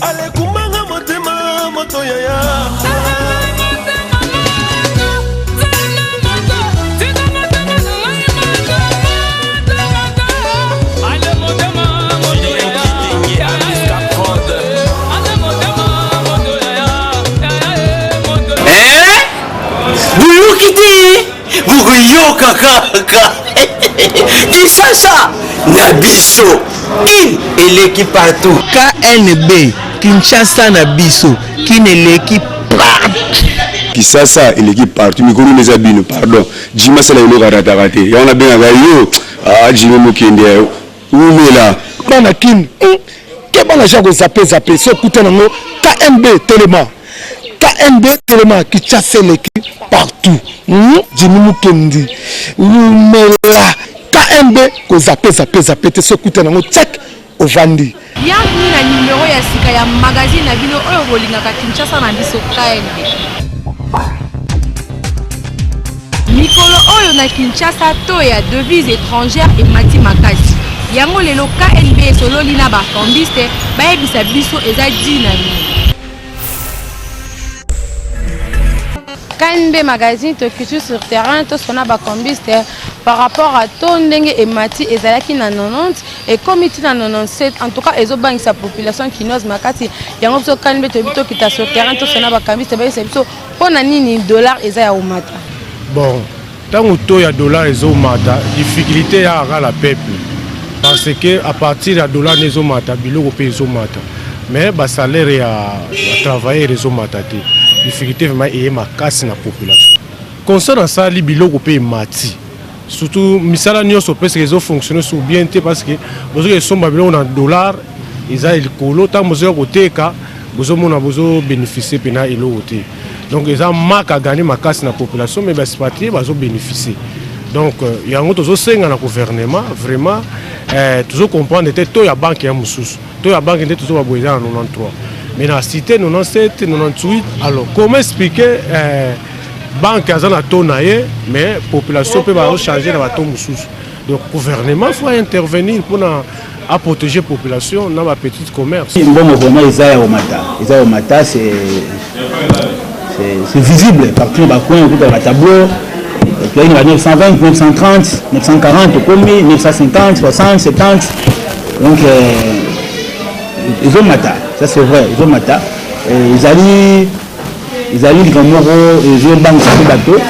Alekumbanga motema moto yaya. Eh? Boyoki te bokoyoka kaka Kinshasa na biso kin eleki partout. KNB Kinshasa na biso kin eleki partout. Kisasa eleki partout mikolo nde eza bino pardon Jimmy asala eloko arataka te yango nabengaka yo ah Jimmy Mukendi wumela. Bana kin hum keba na ja ko zappe zappe soki okuta nango KNB telema KNB telema Kinshasa eleki partout hum Jimmy Mukendi wumela KNB ko zappe zappe zappe te soki okuta nango check ovandi. Bienvenue na numero ya sika ya magazine na bino oyo bolingaka Kinshasa na biso KNB. Mikolo oyo na Kinshasa taux ya devise etrangère emati makasi. Yango lelo KNB esololi na ba cambistes bayebisa biso eza dit na nini. KNB magazine tokiti sur terrain tosona ba cambistes par rapport à taux ndenge emati ezalaki na 90 ekomi ti na 97 en tout cas ezobangisa population kinoise makasi yango biso KNB toyebi tokita sur terrain tosona ba cambistes bayebisa biso mpo na nini dollar eza ya komata. Bon ntango taux ya dollar ezomata difficulté eyaka kaka na peuple parce que à partir ya dollar nde ezomata biloko mpe ezomata mais basalaire ya batravailleur ezomata te difficulté vraiment eye makasi na population concert asali biloko mpe emati surtout misala nyonso presque ezofonctionne sur bien te parce que bozoki esomba biloko na dollar eza likolo ntango bozoya koteka bozomona bozobénéficie mpena eloko te donc eza manque à gagner makasi na population mais baexpatriés bazobénéficie donc yango tozosenga na gouvernement vraiment eh, tozocomprendre te taux ya banque ya mosusu taux ya banque nde tozoba boye eza na 93 mais na cité 97 98 alors comment expliquer eh, banque aza na taux na ye mais population mpe bazochange na bataux mosusu donc gouvernement faut intervenir mpona à protéger population na bapetite commerce. Mbongo vraiment eza ya komata, eza ya komata, c'est c'est visible partout na bacoin okuta batableau toyaki na ba 920 930 940 tokomi 950 60 70 donc ezomata, ça c'est vrai, ezomata. Ezali ezali likambo moko ezobangisa mpe bato,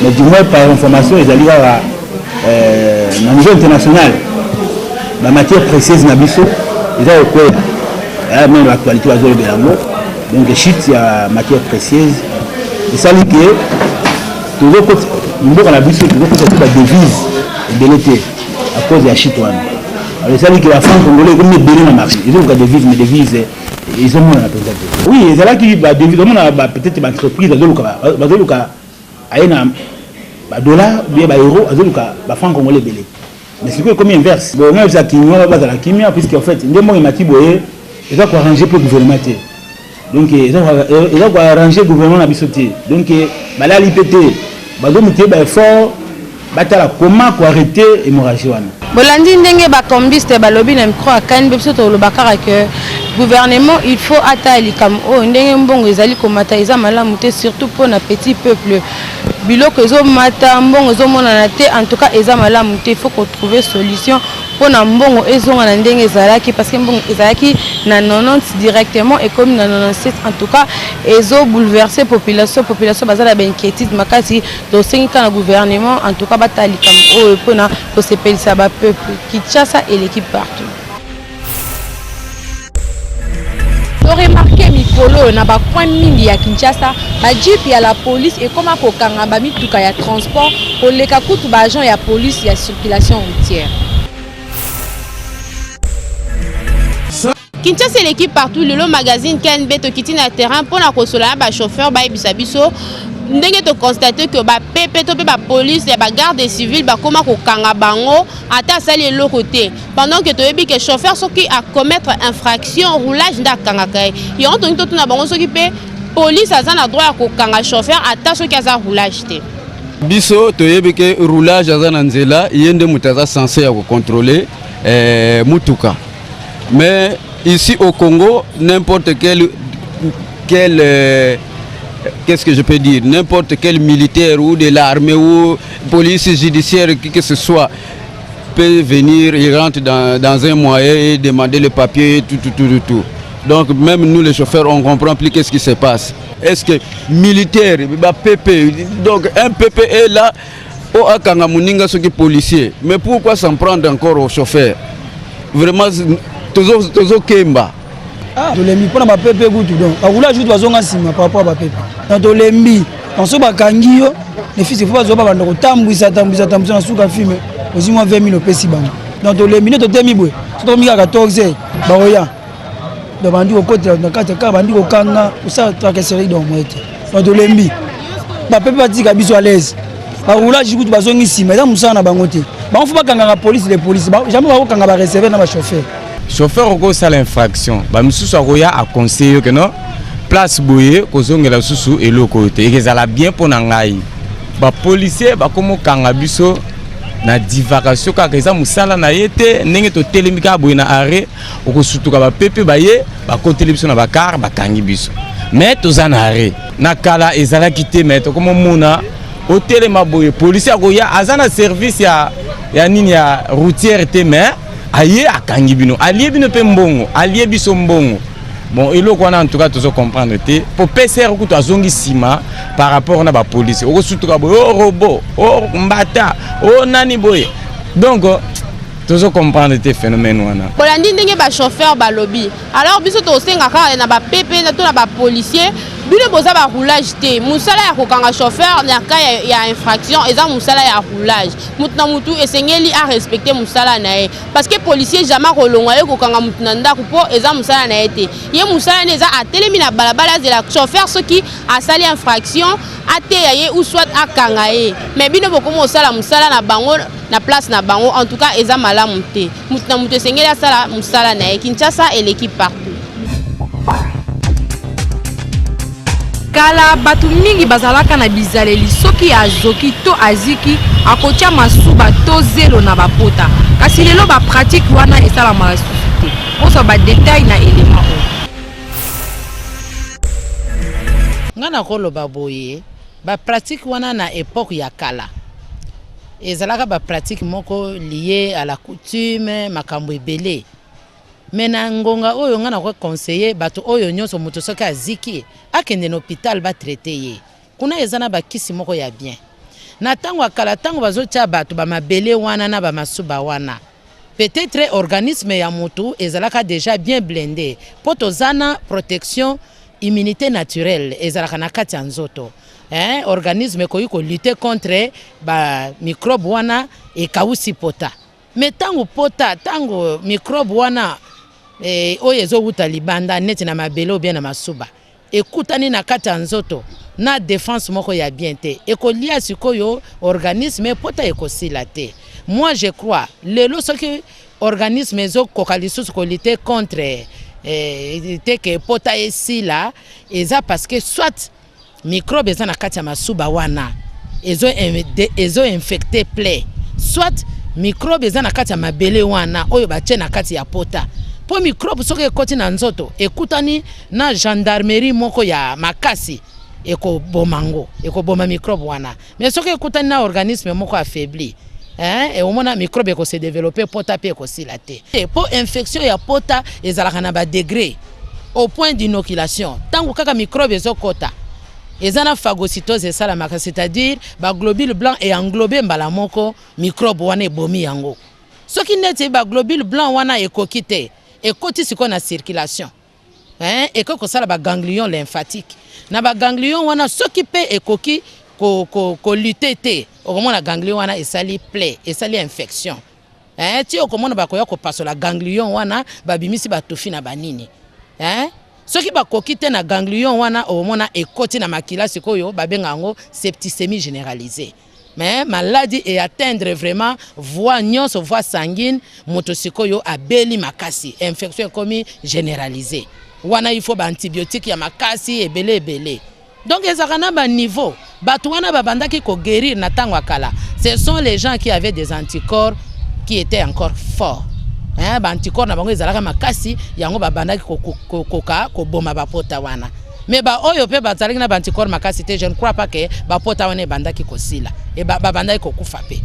mais du moins par information ezali kaka na niveau international bamatière précieuse na biso eza kokwea, même l'actualité bazolobela yango. Donc chute ya matière précieuse esali ke tozokota mboka na biso tozokota te badevise ebele te à cause ya chute wana. Alors esali ke bafranc congolais ekomi ebele na marché, ezoluka devise mais devise ezomonana mpenza te. Oui, ezalaki badevise omona peut-être baentreprise bazoluka bazoluka aye na badollar bien baeuro, azoluka bafranc congolais ebele, mais sikoyo ekomi inverse. Bon, ngai bisa kimia, bazala kimia, puisque en fait nde mbongo emati boye eza koarrange mpe gouvernement te, donc eza koarrange gouvernement na biso te. Donc balali mpe te, bazomutie baeffort batala comment koarrêter hémorragie wana. Bolandi ndenge bacambiste balobi na micro ya KNB. Biso toloba kaka ke gouvernement il faut ata likambo oyo ndenge mbongo ezali komata eza malamu te, surtout mpona petit peuple. Biloko ezomata, mbongo ezomonana te, en tout cas eza malamu te. Il faut kotrouver solution mpona mbongo ezonga na ndenge ezalaki, parce que mbongo ezalaki na 90 directement ekomi na 97. En tout cas ezobouleverse population, population baza na bainquiétude makasi. Tosengi kaka na gouvernement, en tout cas batala likambo oyo mpona kosepelisa bapeuple. Kinshasa eleki partout. Toremarquer mikolo oyo na bacoin mingi ya Kinshasa bajeep ya la police ekóma kokanga bamituka ya transport koleka kutu baagent ya police ya circulation routière. Kinshasa eleki partout. Lelo magazine KNB tokiti na terrain mpona kosola na bachauffeur bayebisa biso ndenge toconstate ke bapepe to mpe bapolice ya bagarde civile bakóma kokanga bango ata asali eloko te, pendant ke toyebi ke chauffeur soki acommettre infraction roulage nde akangaka ye. Yango tolingi totuna bango soki mpe police aza na droit ya kokanga chauffeur ata soki aza roulage te. Biso toyebi ke roulage aza na nzela, ye nde moto aza censé ya kocontrôle mutuka. Mais ici au Congo, n'importe quel, quel euh, qu'est-ce que je peux dire, n'importe quel militaire ou de l'armée ou police judiciaire, qui que ce soit, peut venir, il rentre dans, dans un moyen et demander le papier, tout, tout, tout, tout, tout. Donc même nous les chauffeurs, on comprend plus qu'est-ce qui se passe. Est-ce que militaire, bah, PP, donc un PP est là, o akanga moninga soki policier, mais pourquoi s'en prendre encore au chauffeur Vraiment, tozo tozo kemba. Ah, tolembi mpona bapepe kutu donc baroulage kutu bazonga nsima par rapport ya bapepe donc tolembi donc soki bakangi yo lefisi fo bazwa babanda kotambwisa tambwisa tambwisa na suka filme ozwi mwa 20 000 opesi bango donc tolembi nde totemi boye so tokomi kaka 14 heures bakoya donc bandi kokotela na kati kaka bandi kokanga kosala tracasserie donc moye te donc tolembi bapepe batika biso à l'aise baroulage kutu bazongi nsima eza mosala na bango te bango fo bakangaka police de police jamais bakokanga bareceveur na bachauffeur chauffeur okosala infraction bamisusu akoya aconseille yo keno place boye kozongela lisusu eloko oyo te ekezala bien mpo na ngai bapolisier bakomokanga biso na divagation kaka eza mosala na ye te ndenge totelemi kaka boye na arret okosutuka bapepe baye bakoteli biso na bakar bakangi biso me toza na arret na kala ezalaki te me tokomomona otelema boye policier akoya aza na service ya, ya nini ya routière te me aye akangi bino alie bino mpe mbongo alie biso mbongo bon eloko wana en tout cas tozo comprendre te po pcr kutu azongi nsima par rapport na bapolisi okosutuka boye o oh, robot o oh, mbata o oh, nani boye donc tozo comprendre te phénomène wana bolandi ndenge bachauffeur balobi alors biso tosenga kaka na bapepe to na bapolicier bino boza baroulage te mosala ya kokanga chauffeur na cas ya, ya infraction eza mosala ya roulage motu na motu esengeli arespecte mosala na ye parce que policier jamais akolongwa ye kokanga motu na ndako mpo eza mosala na ye te ye mosala nde eza atelemi na balabala azela chauffeur soki asali infraction ateya ye ou soit akanga ye mais bino bokomi kosala mosala na bango na place na bango en tout cas eza malamu te motu na motu esengeli asala mosala na ye kinshasa eleki partout Kala, bato mingi bazalaka na bizaleli soki azoki to aziki akotia masuba to zelo na bapota. Kasi lelo ba pratique wana esalamaka lisusu te. Bozwa ba details na element oyo. Nga nakoloba boye, ba pratique wana na epoque ya kala ezalaka ba pratique moko lie à la coutume, makambo ebele. Mais na ngonga oyo nga nako conseiller bato oyo nionso moto soki aziki akende na hopital ba traiter ye kuna eza na ba kisi moko ya bien na tango ya kala tango bazo tia bato ba mabele wana na ba masuba wana peut etre organisme ya mutu ezalaka dejà bien blinde po toza na protection immunite naturelle ezalaka na kati ya nzoto hein organisme ekoki ko lutter contre ba microbe wana ekawusi pota Mais tango pota, tango microbe wana eh, oyo ezowuta libanda neti na mabele ou bien na masuba ekutani na kati ya nzoto na defense moko ya bien te, ekolia sikoyo organisme, pota ekosila te. Moi je crois lelo soki organisme ezokoka lisusu ko lutter contre eh, te ke pota esila, eza parce que soit Microbe eza na kati ya masuba wana ezo ezo infecte plaie soit microbe eza na kati ya mabele wana oyo batie na kati ya pota po microbe soki ekoti na nzoto ekutani na gendarmerie moko ya makasi ekoboma ngo ekoboma microbe wana mais soki ekutani na organisme moko affaibli eh, omona microbe eko se developper pota pe ekosila te po infection ya pota ezalaka na ba degre au point d'inoculation ntango kaka microbe ezokota eza na phagocytose esalamaka c'est-à-dire ba globule blanc e englobe mbala moko microbe wana ebomi yango soki neti ba globule blanc wana ekoki te ekoti sikoyo na circulation Hein, ekoki kosala ba ganglion lymphatique na ba ganglion wana soki pe ekoki ko, ko, ko lutter te okomona ganglion wana esali plaie esali infection hein, ti okomona bakoya kopasola ganglion wana babimisi batufi na banini hein? soki bakoki te na ganglion wana okomona ekoti na makila sikoyo babenga yango septicémie généralisée mais maladi e atteindre vraiment voie nyonso voie sanguine moto sikoyo abeli makasi infection ekomi généralisée wana il faut ba antibiotique ya makasi ebele ebele donc ezalaka na ba niveau bato wana babandaki koguérir na ntango ya kala ce sont les gens qui avaient des anticorps qui étaient encore forts. Hein, ba anticorps na bango ezalaka makasi, yango babandaki kokoka koboma bapota wana. Mais ba oyo pe bazalaki na ba anticorps makasi te, je ne crois pas que bapota wana ebandaki kosila, e babandaki kokufa pe.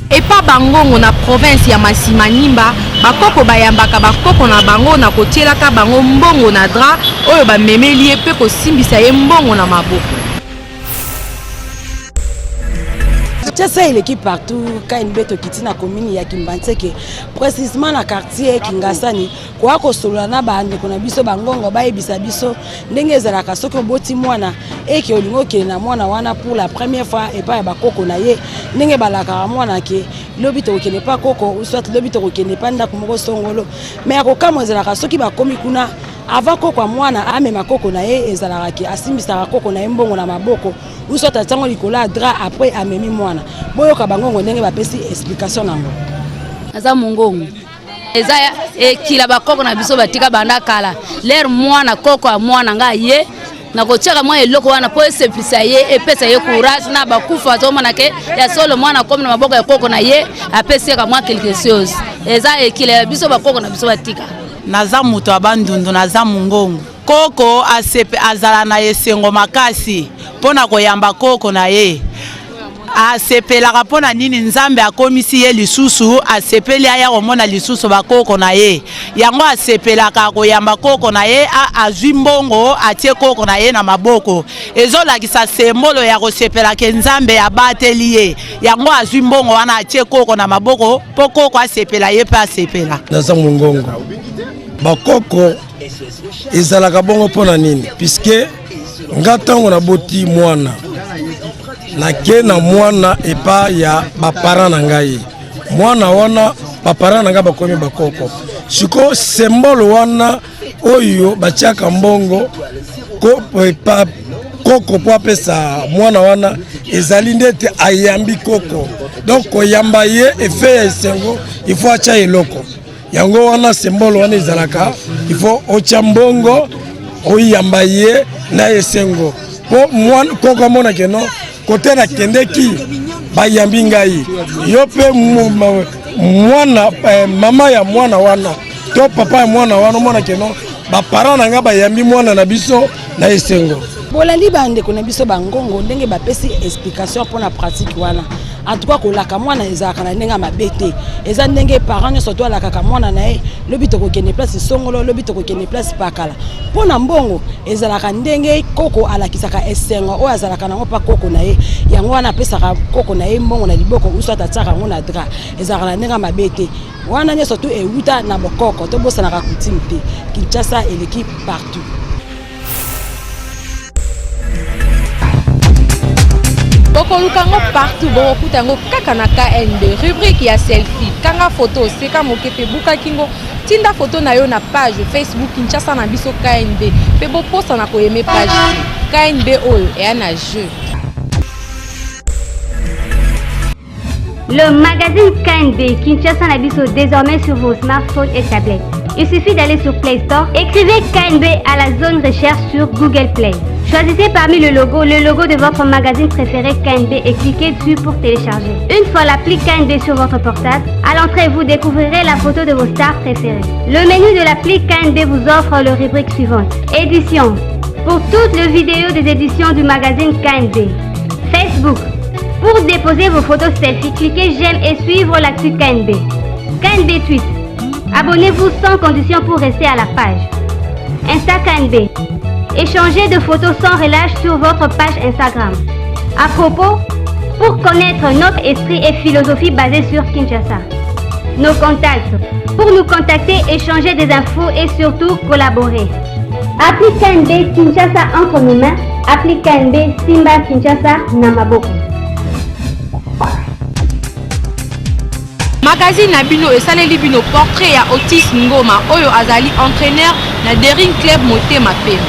Epa bangongo na province ya Masimanimba, bakoko bayambaka bakoko na bango na kotielaka bango mbongo na drap oyo bamemeli ye mpe kosimbisa ye mbongo na maboko. Kinshasa eleki partout KNB tokiti na commune ya Kimbanseke précisément na quartier Kingasani koya kosolola na bandeko na biso bangongo bayebisa biso ndenge ezalaka soki oboti mwana eke olingi okende na mwana wana pour la première fois epai ya bakoko na ye ndenge balakaka mwana ke lobi tokokende epa koko ou soit lobi tokokende epa ndako moko songolo mais ya kokamwa ezalaka soki bakomi kuna avant koko ya mwana amema koko na ye ezalaka ke asimbisaka koko na ye mbongo na maboko ou soit atiango likolo ya drap après amemi mwana boyoka bangongo ndenge bapesi explication nango naza mongongo eza ekila bakoko na biso batika banda kala lere mwana koko ya mwana ngai ye nakotiaka mwa eloko wana mpo esepelisa ye epesa ye courage na bakufa azomona ke ya solo mwana akomi na maboko ya koko na ye apesi yeka mwa quelque chose eza ekila ya biso bakoko na biso batika naza moto ya bandundu naza mongongo koko asepe azala na esengo makasi mpo na koyamba koko na ye asepelaka mpo na nini nzambe akomisi ye lisusu asepeli aya komona lisusu bakoko na ye yango asepelaka koyamba koko na ye azwi mbongo atie koko na ye na maboko ezolakisa sembolo ya kosepela ke nzambe abateli ye yango azwi mbongo wana atie koko na maboko mpo koko asepela ye mpe asepela naza mongongo bakoko ezalaka bongo mpo na nini puiske nga ntango naboti mwana nake na mwana epa ya baparent na ngai mwana wana baparent na ngai bakomi bakoko sikoyo sembole wana oyo batiaka mbongo ko, eh, pa, koko mpo apesa mwana wana ezali nde ete ayambi koko donc koyamba ye efe ya esengo ifo atya eloko yango wana sembole wana ezalaka il faut otya mbongo oyamba ye na esengo mpo koko amona ke no kote nakendeki bayambi ngai yo mpe mwana eh, mama ya mwana wana to papa ya mwana wana omona ke no baparent na ngai bayambi mwana na biso na esengo bolandi bandeko na biso bangongo ndenge bapesi explication mpo na pratique wana en tout cas kolaka mwana ezalaka na ndenge ya mabe te eza ndenge parent nyonso to alakaka mwana na ye lobi tokokende place songolo lobi tokokende place pakala mpo na mbongo ezalaka ndenge koko alakisaka esengo oyo azalaka nango mpa koko na ye yango wana apesaka koko na ye mbongo na liboko uso atiaka yango na drap ezalaka na ndenge ya mabe te wana nyonso tu ewuta na bokoko tobosanaka coutume te kinshasa eleki partout bokoluka yango partout bokokuta yango kaka na knb rubrique ya selfie kanga foto seka moke mpe buka kingo tinda foto na yo na page facebook kinshasa na biso knb mpe bokosana koyeme page te knb oyo eya na jeu Le magazine KNB Kinshasa Nabiso désormais sur vos smartphones et tablettes. Il suffit d'aller sur Play Store, écrivez KNB à la zone recherche sur Google Play. Choisissez parmi le logo le logo de votre magazine préféré KNB et cliquez dessus pour télécharger. Une fois l'appli KNB sur votre portable, à l'entrée vous découvrirez la photo de vos stars préférées. Le menu de l'appli KNB vous offre le rubrique suivante. Édition. Pour toutes les vidéos des éditions du magazine KNB. Facebook. Pour déposer vos photos selfie, cliquez j'aime et suivre l'actu KNB. KNB Tweet. Abonnez-vous sans condition pour rester à la page. Insta KNB. Échangez de photos sans relâche sur votre page Instagram. À propos, pour connaître notre esprit et philosophie basée sur Kinshasa. Nos contacts. Pour nous contacter, échanger des infos et surtout collaborer. Appli KNB Kinshasa entre nos mains. Appli KNB Simba Kinshasa Namaboko. Magazine na bino esaleli bino portrait ya Otis Ngoma oyo azali entraîneur na Daring Club Motema Pembe.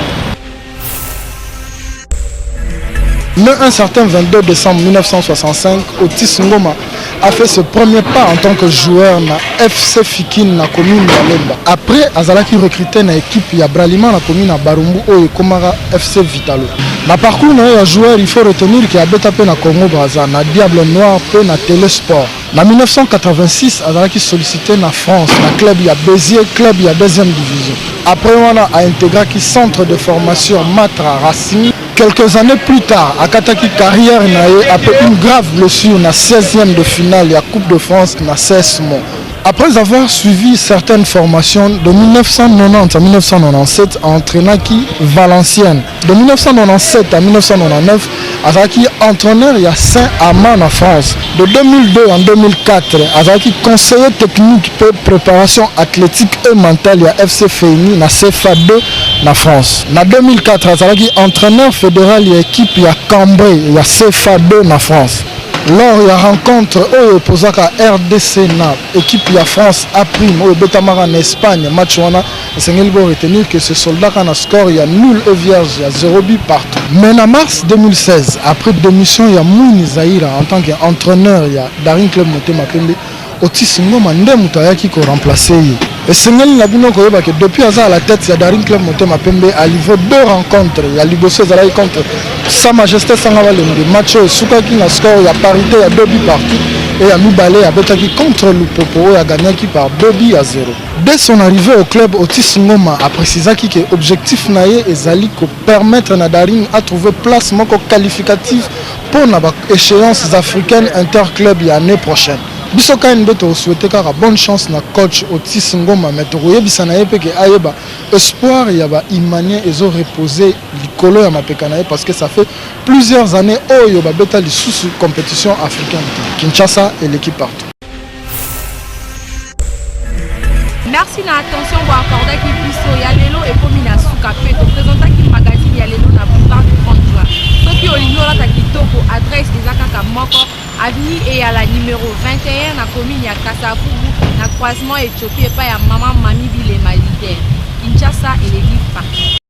Né un certain 22 décembre 1965, Otis Ngoma a fait ses premiers pas en tant que joueur na FC Fikin na commune ya Lemba. Après azalaki recruté na équipe ya Bralima na commune ya Barumbu oyo ekomaka FC Vitalo. Na parcours na ye ya joueur, il faut retenir que abeta mpe na Congo Brazza, na Diable Noir mpe na Télé Sport. Na 1986 azalaki sollicité na France na club ya Béziers, club ya deuxième division. Après wana a intégraki centre de formation Matra Racing. Quelques années plus tard, akataki carrière na ye après une grave blessure na 16e de finale ya Coupe de France na CSMO. Après avoir suivi certaines formations de 1990 à 1997, entraînaki Valenciennes. De 1997 à 1999, azalaki entraîneur ya Saint-Amand na France. De 2002 en 2004, azalaki conseiller technique pe préparation athlétique et mentale ya FC Feini na CFA2 na France. Na 2004, azalaki entraîneur fédéral ya équipe ya Cambrai ya CFA2 na France. Lors ya rencontre oyo opposaka RDC na équipe ya France A prime oyo ebetamaka na Espagne, match wana esengeli bo retenir que se soldaka na score ya nul et vierge ya 0 but partout. Mais na mars 2016, après démission ya Mouni Zaira en tant qu'entraîneur ya Daring Club Motema Pembe, Otis Ngoma nde moto ayaki koremplacer ye. Esengeli na bino koyeba ke depuis aza à la tête ya Daring Club Motema Pembe, alivré deux rencontres. Ya liboso ezalaki contre Sa Majesté Sanga Balembe, match oyo esukaki na score ya parité ya 2 buts partout, et ya mibale abetaki contre Lupopo oyo agagnaki par 2 buts à 0. Dès son arrivée au club, Otis Ngoma aprécisaki ke objectif na ye ezali kopermettre na Daring à trouver place moko qualificative mpo na baéchéances africaines interclub ya année prochaine. Biso KNB tokosouhaiter kaka bonne chance na coach Otis Ngoma, mais tokoyebisa na ye mpe ke ayeba espoir ya baimaniens ezorepose likolo ya mapeka na ye, parce que ça fait plusieurs années oyo babeta lisusu compétition africaine te. Kinshasa eleki partout. Merci na attention boaccordaki biso. Ya lelo ekomi na suka mpe toprésentaki magazine ya lelo na Boulevard du 30 juin. Soki olingi olata kitoko, adresse eza kaka moko: avenue Eyala numéro 21 na commune ya Kasavubu, na croisement Éthiopie, epai ya mama Mami Bilema leader. Kinshasa eleki partout.